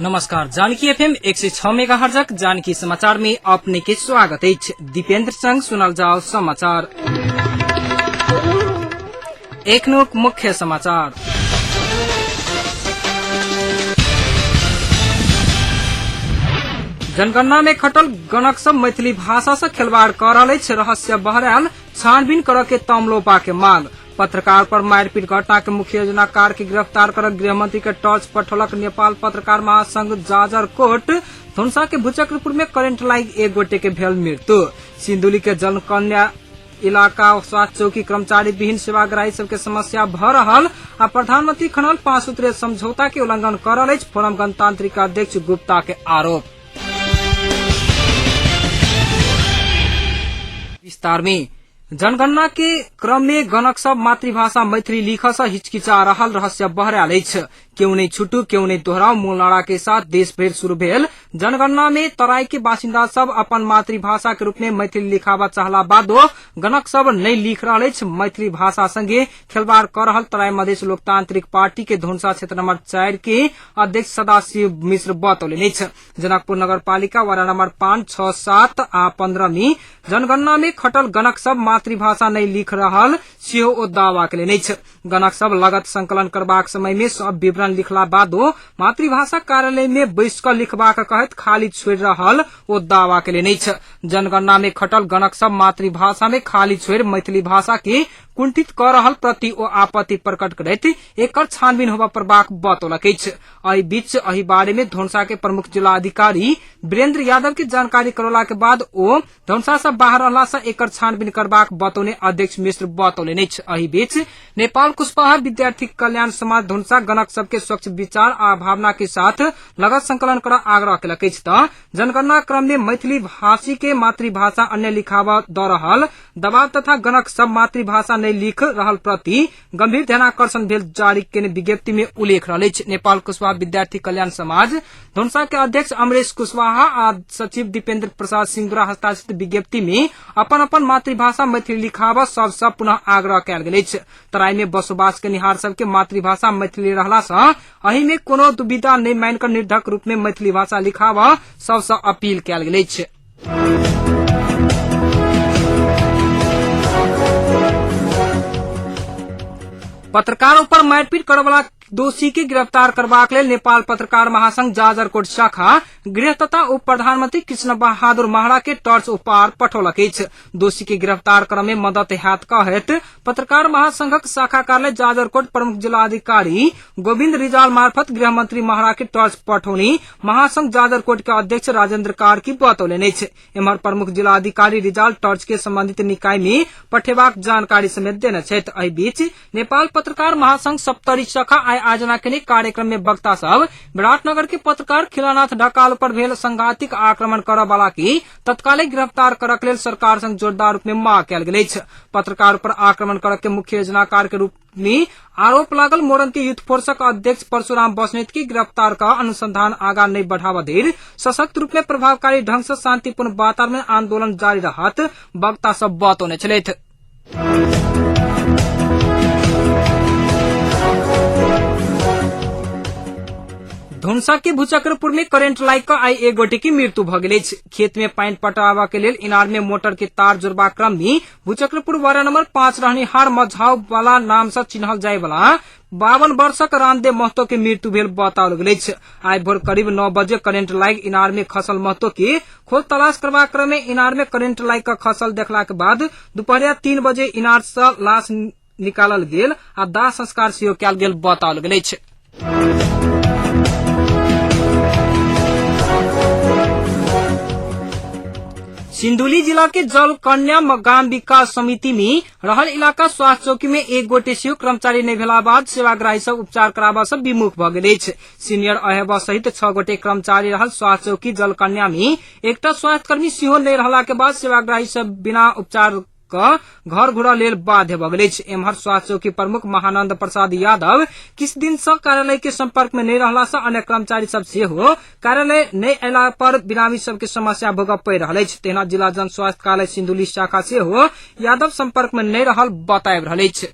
नमस्कार, जानकी एफएम 106 मेगाहर्जक जानकी समाचार में अपने के स्वागत अछि। दीपेंद्र संग सुनल जाओ समाचार। एखनुक मुख्य समाचार। जनगणना में खटल गणक सब मैथिली भाषा से खिलवाड़ कर रहल अछि, रहस्य बहरायल, छानबीन करऽ के तमलोपा के मांग। पत्रकार पर मारपीट घटना के मुख्य योजनाकार के गिरफ्तार कर गृहमंत्री के टॉर्च पठौलक नेपाल पत्रकार महासंघ जाजरकोट। धनुषा के भूचक्रपुर में करेंट लाइग एक गोटे के भेल मृत्यु। सिंधुली के जनकन्या इलाका स्वास्थ्य चौकी कर्मचारी विहीन सेवाग्राही सबके समस्या भ रहल आ प्रधानमंत्री खनल 5 सूत्रीय समझौता के उल्लंघन कर रहल अछि, फोरम गणतांत्रिक अध्यक्ष गुप्ता के आरोप। विस्तार में जनगणना के क्रम में गणक सब मातृभाषा मैथिली लिख से हिचकिचा रहल रहस्य बहरायल अछि। क्यों नहीं छुटू क्यों नहीं दोहराऊ मूल नारा के साथ देश भरि शुरू भेल जनगणना में तराई के बासिन्दा सब अपन मातृभाषा के रूप में मैथिली लिखावा चाहला बादो गणक सब नहीं लिख रहल अछि। मैथिली भाषा संगे खेलवाड़ कर रहल तराई मधेश लोकतांत्रिक पार्टी के धनुषा क्षेत्र नंबर 4 के अध्यक्ष सदाशिव मिश्र बतौलनि अछि। जनकपुर नगरपालिका वार्ड नंबर 5, 6, 7 आ 15 में जनगणना में खटल गणक सब मातृभाषा नहीं लिख रहल सेहो ओ दावा केलनि अछि। गणक सब लगत संकलन करबाक समय में सब विवरण लिखला बादो मातृभाषा कार्यालय में बैस क लिखबाक कहैत खाली छोड़ि रहल ओ दावा केलनि अछि। जनगणना में खटल गणक सब मातृभाषा में खाली छोड़ि मैथिली भाषा के कुंठित क रहल प्रति ओ आपत्ति प्रकट करैत एकर छानबीन होबय पड़बाक बतौलक अछि। एहि बीच एहि बारे में धनुषा के प्रमुख जिलाधिकारी वीरेंद्र यादव के जानकारी करौला के बाद ओ धनुषा से बाहर रहला से एकर छानबीन करबाक बतौने अध्यक्ष मिश्र बतौलनि अछि। एहि बीच नेपाल कुशवाहा विद्यार्थी कल्याण समाज धनुषा गणक सबके स्वच्छ विचार आ भावना के साथ लगत संकलन कर आग्रह केलक अछि त जनगणना क्रम में मैथिली भाषी के मातृभाषा अन्य लिखाव द रहल दबाव तथा गणक सब मातृभाषा नहीं लिख रहल प्रति गंभीर ध्यानाकर्षण भेल जारी केने विज्ञप्ति में उल्लेख रहल अछि। नेपाल कुशवाहा विद्यार्थी कल्याण समाज धनुषा के अध्यक्ष अमरेश कुशवाहा आ सचिव दीपेंद्र प्रसाद सिंह द्वारा हस्ताक्षरित विज्ञप्ति में अपन अपन मातृभाषा मैथिली लिखाव सब सब पुनः आग्रह कयल गेल अछि। तराई में बसोबास केनिहार सबके मातृभाषा मैथिली रहला सँ एहि में कोनो दुविधा नहि मानि कऽ निर्धक रूप में मैथिली भाषा लिखाव सबसँ अपील कयल गेल अछि। पत्रकारों पर मारपीट करवला दोषी के गिरफ्तार करबाक लेल नेपाल पत्रकार महासंघ जाजरकोट शाखा गृह तथा उप प्रधानमंत्री कृष्ण बहादुर महरा के टॉर्च उपहार पठौलक अछि। दोषी के गिरफ्तार क्रम में मदद हैत कहैत पत्रकार महासंघक शाखा कार्यालय जाजरकोट प्रमुख जिलाधिकारी गोविन्द रिजाल मार्फत गृहमंत्री महरा के टॉर्च पठौनी महासंघ जाजरकोट के अध्यक्ष राजेन्द्र कार्की बतौलनि अछि। एम्हर प्रमुख जिलाधिकारी रिजाल टॉर्च के संबंधित निकाय में पठेबाक जानकारी समेत देने छथि। एहि बीच नेपाल पत्रकार महासंघ सप्तरी शाखा आइ आयोजना केने कार्यक्रम में वक्ता सब विराटनगर के पत्रकार खिलानाथ ढकाल पर भेल संघातिक आक्रमण करऽ वाला के तत्काले गिरफ्तार करक लेल सरकार संग जोरदार रूप में मांग कयल गेल अछि। पत्रकार पर आक्रमण करक के मुख्य योजनाकार के रूप में आरोप लागल मोरन के यूथ फोर्सक अध्यक्ष परशुराम बस्नेत के गिरफ्तार क अनुसंधान आगा नहीं बढ़ावा धरि सशक्त रूप में प्रभावकारी ढंग से शांतिपूर्ण वातावरण में आंदोलन जारी रहत वक्ता सब बतौने छलथि। धनुषा के भूचक्रपुर में करेंट लाइग क आइ एक गोटे के मृत्यु भ गेल अछि। खेत में पानि पटाबऽ के लेल इनार में मोटर के तार जोड़बाक क्रम में भूचक्रपुर वार्ड नंबर 5 रहनिहार मझाव वाला नाम से चिन्हल जाय वाला 52 वर्षक रामदेव महतो के मृत्यु भेल बताओल गेल अछि। आइ भोर करीब 9 बजे करेंट लाइग इनार में खसल महतो के खोज तलाश करबाक क्रम में इनार में करेंट लाइग क खसल देखला के बाद दुपहरिया 3 बजे इनार से लाश निकालल गेल आ दाह संस्कार सेहो कयल गेल बताओल गेल अछि। सिंधुली जिला के जल कन्या ग्राम विकास समिति में रहल इलाका स्वास्थ्य चौकी में एक गोटे सेहो कर्मचारी नहि भेला बाद सेवाग्राही सब उपचार कराबऽ से विमुख भऽ गेल अछि। सीनियर अहेबा सहित 6 गोटे कर्मचारी रहल स्वास्थ्य चौकी जल कन्या में एकटा स्वास्थ्यकर्मी सेहो नहि रहला के बाद सेवाग्राही सब बिना उपचार क घर घुरऽ लेल बाध्य भऽ गेल अछि। एम्हर स्वास्थ्य चौकी प्रमुख महानंद प्रसाद यादव किछु दिन सँ कार्यालय के संपर्क में नहि रहला सँ अन्य कर्मचारी सब सेहो कार्यालय नहि अयला पर बिरामी सबके समस्या भोगऽ पड़ि रहल अछि। तहिना जिला जन स्वास्थ्य कार्यालय सिंधुली शाखा सेहो यादव संपर्क में नहि रहल बताबि रहल अछि।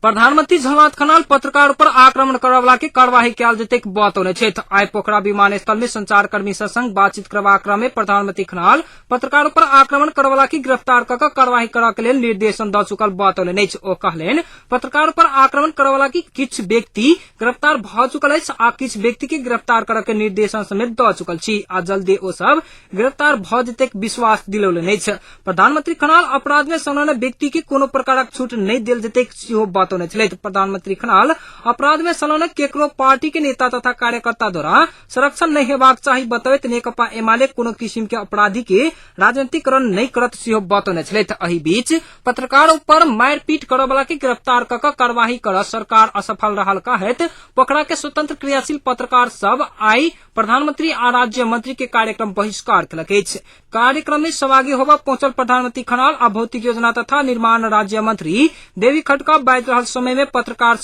प्रधानमंत्री झलनाथ खनाल पत्रकार पर आक्रमण करवला के कार्यवाही कयल जेतैक बतौने छथि। आइ पोखरा विमानस्थल में संचारकर्मी सब संग बातचीत करबाक क्रम में प्रधानमंत्री खनाल पत्रकार पर आक्रमण करवला के गिरफ्तार क कार्यवाही करऽ के लेल निर्देशन द चुकल बतौलनि अछि। ओ कहलनि, पत्रकार पर आक्रमण करवला के किछु व्यक्ति गिरफ्तार भऽ चुकल अछि आ किछु व्यक्ति के गिरफ्तार करऽ के निर्देशन समेत द चुकल छी आ जल्दी ओ सब गिरफ्तार भऽ जेतैक विश्वास दिलौलनि अछि। प्रधानमंत्री खनाल अपराध में संलग्न व्यक्ति के कोनो प्रकारक छूट नहि देल जेतैक सेहो बतौने छलथि। प्रधानमंत्री खनाल अपराध में संलग्न केकरो पार्टी के नेता तथा कार्यकर्ता द्वारा संरक्षण नहि हेबाक चाही बतबैत नेकपा एमाले कोनो किसिम के अपराधी के राजनीतिकरण नहि करत सेहो बतौने छलथि। एहि बीच पत्रकार ऊपर मारिपीट करऽ के गिरफ्तार क कऽ कार्यवाही करऽ सरकार असफल रहल कहैत पोखरा के स्वतंत्र क्रियाशील पत्रकार सब आइ प्रधानमंत्री आ राज्य मंत्री के कार्यक्रम बहिष्कार केलक अछि। कार्यक्रम में सहभागी होबऽ पहुंचल प्रधानमंत्री खनाल आ भौतिक योजना तथा निर्माण राज्य मंत्री देवी खड्का बाजि रहल समय में पत्रकार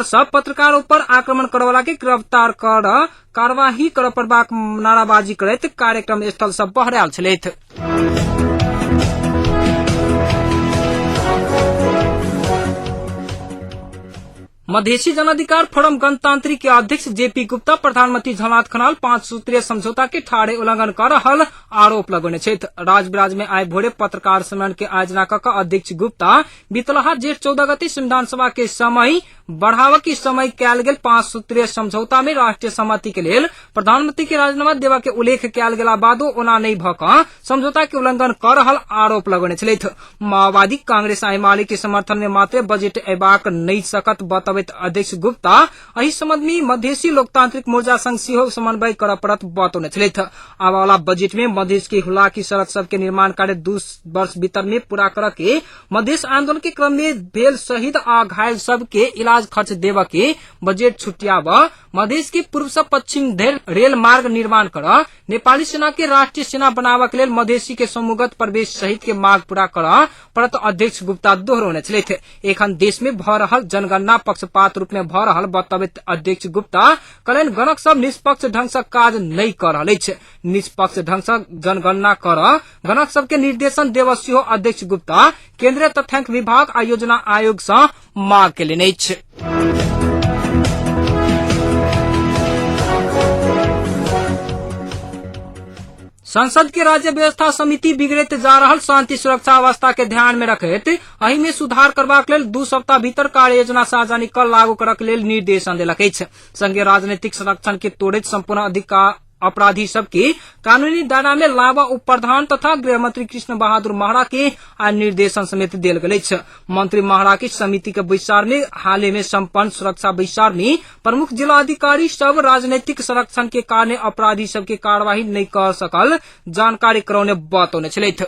सब पत्रकार ऊपर आक्रमण करवला के गिरफ्तार कर कार्यवाही करऽ पड़बाक नाराबाजी करैत कार्यक्रम स्थल सब बहरायल छलथि। मधेसी जनाधिकार फोरम गणतांत्रिक के अध्यक्ष जेपी गुप्ता प्रधानमंत्री झलनाथ खनाल 5 सूत्रीय समझौता के ठाढ़े उल्लंघन कर रहल आरोप लगौने छथि। राजविराज में आइ भोरे पत्रकार सम्मेलन के आयोजना क कऽ अध्यक्ष गुप्ता बीतलहा जेठ 14 गते संविधान सभा के समय बढ़ाव के समय कयल गेल 5 सूत्रीय समझौता में राष्ट्रीय सहमति के लेल प्रधानमंत्री के राजीनामा देवा के उल्लेख कयल गेला बादो ओना नहि भऽ कऽ समझौता के उल्लंघन कर रहल आरोप लगौने छलथि। माओवादी कांग्रेस आ एमाले के समर्थन में मात्र बजट अयबाक नहि सकत बतबैत अध्यक्ष गुप्ता एहि संबंध में मधेसी लोकतांत्रिक मोर्चा संग सेहो समन्वय करऽ पड़त बतौने छलथि। आबयवला बजट में मधेश के हुलाकी सड़क सब के निर्माण कार्य 2 वर्ष भीतर में पूरा करऽ के, मधेश आंदोलन के क्रम में भेल शहीद आ घायल सब के इलाज खर्च देबऽ के बजट छुटियाबऽ, मधेश के पूर्व से पश्चिम धरि रेल मार्ग निर्माण करऽ, नेपाली सेना के राष्ट्रीय सेना बनाबऽ के लेल मधेसी के समूहगत प्रवेश सहित के मांग पूरा करऽ पड़त अध्यक्ष गुप्ता दोहरौने छलथि। एखन देश में भऽ रहल जनगणना पक्षपात रूप में भऽ रहल बतबैत अध्यक्ष गुप्ता कहलनि, गणक सब निष्पक्ष ढंग से काज नहि कऽ रहल अछि। निष्पक्ष ढंग से जनगणना करऽ गणक सबके निर्देशन देबऽ सेहो अध्यक्ष गुप्ता केंद्रीय तथ्यांक विभाग आ योजना आयोग से मांग केलनि अछि। संसद के राज्य व्यवस्था समिति बिगड़ैत जा रहल शांति सुरक्षा अवस्था के ध्यान में रखैत एहि में सुधार करबाक लेल 2 सप्ताह भीतर कार्य योजना सार्वजनिक कर लागू करक लेल निर्देशन देलक अछि। संघीय राजनीतिक संरक्षण के तोड़ैत संपूर्ण अधिकार अपराधी सबके कानूनी दायरा में लाबऽ उप प्रधान तथा गृहमंत्री कृष्ण बहादुर महरा के आ निर्देशन समेत देल गेल अछि। मंत्री महरा के समिति के बैसार में हाल में संपन्न सुरक्षा बैसार में प्रमुख जिला अधिकारी सब राजनीतिक संरक्षण के कारण अपराधी सबके कार्यवाही नहीं कर सकल जानकारी करौने बतौने छलथि।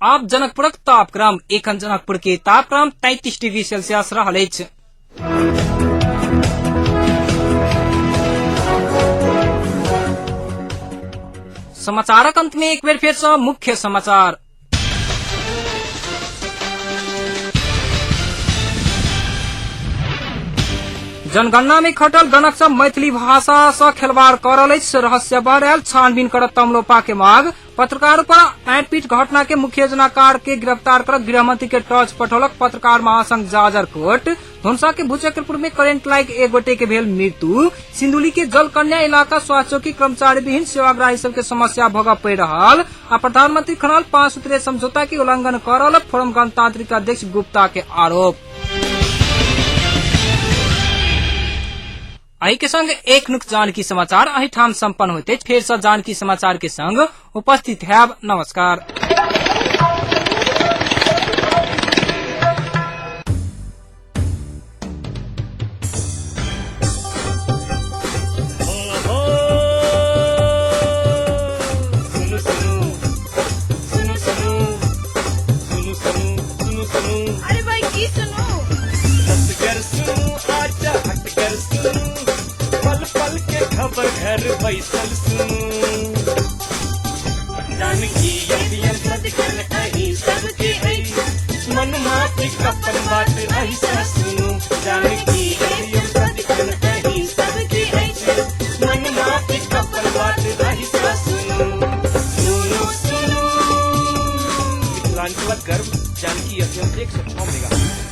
आब जनकपुरक तापक्रम। एखन जनकपुर के तापक्रम 33 डिग्री सेल्सियस रहल अछि। समाचारक अंत में एक बेर फेर सँ मुख्य समाचार। जनगणना में खटल गणक सब मैथिली भाषा सँ खेलवाड़ कर रहल अछि, रहस्य बढ़ छानबीन करत तमलोपा के मांग। पत्रकार पर मारपीट घटना के मुख्य योजनाकार के गिरफ्तार कर गृहमंत्री के टॉर्च पठौलक पत्रकार महासंघ जाजरकोट। धनुषा के भूचक्रपुर में करेंट लाइक एक गोटे के भेल मृत्यु। सिंधुली के जलकन्या इलाका स्वास्थ्य चौकी कर्मचारी विहीन सेवाग्राही सबके समस्या भोगऽ पड़ि रहल आ प्रधानमंत्री खनाल 5 सूत्रीय समझौता के उल्लंघन कर रहल फोरम गणतांत्रिक अध्यक्ष गुप्ता के आरोप। एहि के संग एक नुक जानकी समाचार एहि ठाम संपन्न होते। फेर से जानकी समाचार के संग उपस्थित हैब। नमस्कार। अरे भाई की सुनू, पल पल के खबर घर बैसल सुनू, जानकी अभियन सदखन अहीं सबके अछि, मन माफिक अपन बात अहीं सुनू, जानकी अभियन सदखन अहीं सबके अछि, मन माफिक अपन बात अहीं सुनू। मिथिलाक गर्व जानकी एफएम 106 मेगा।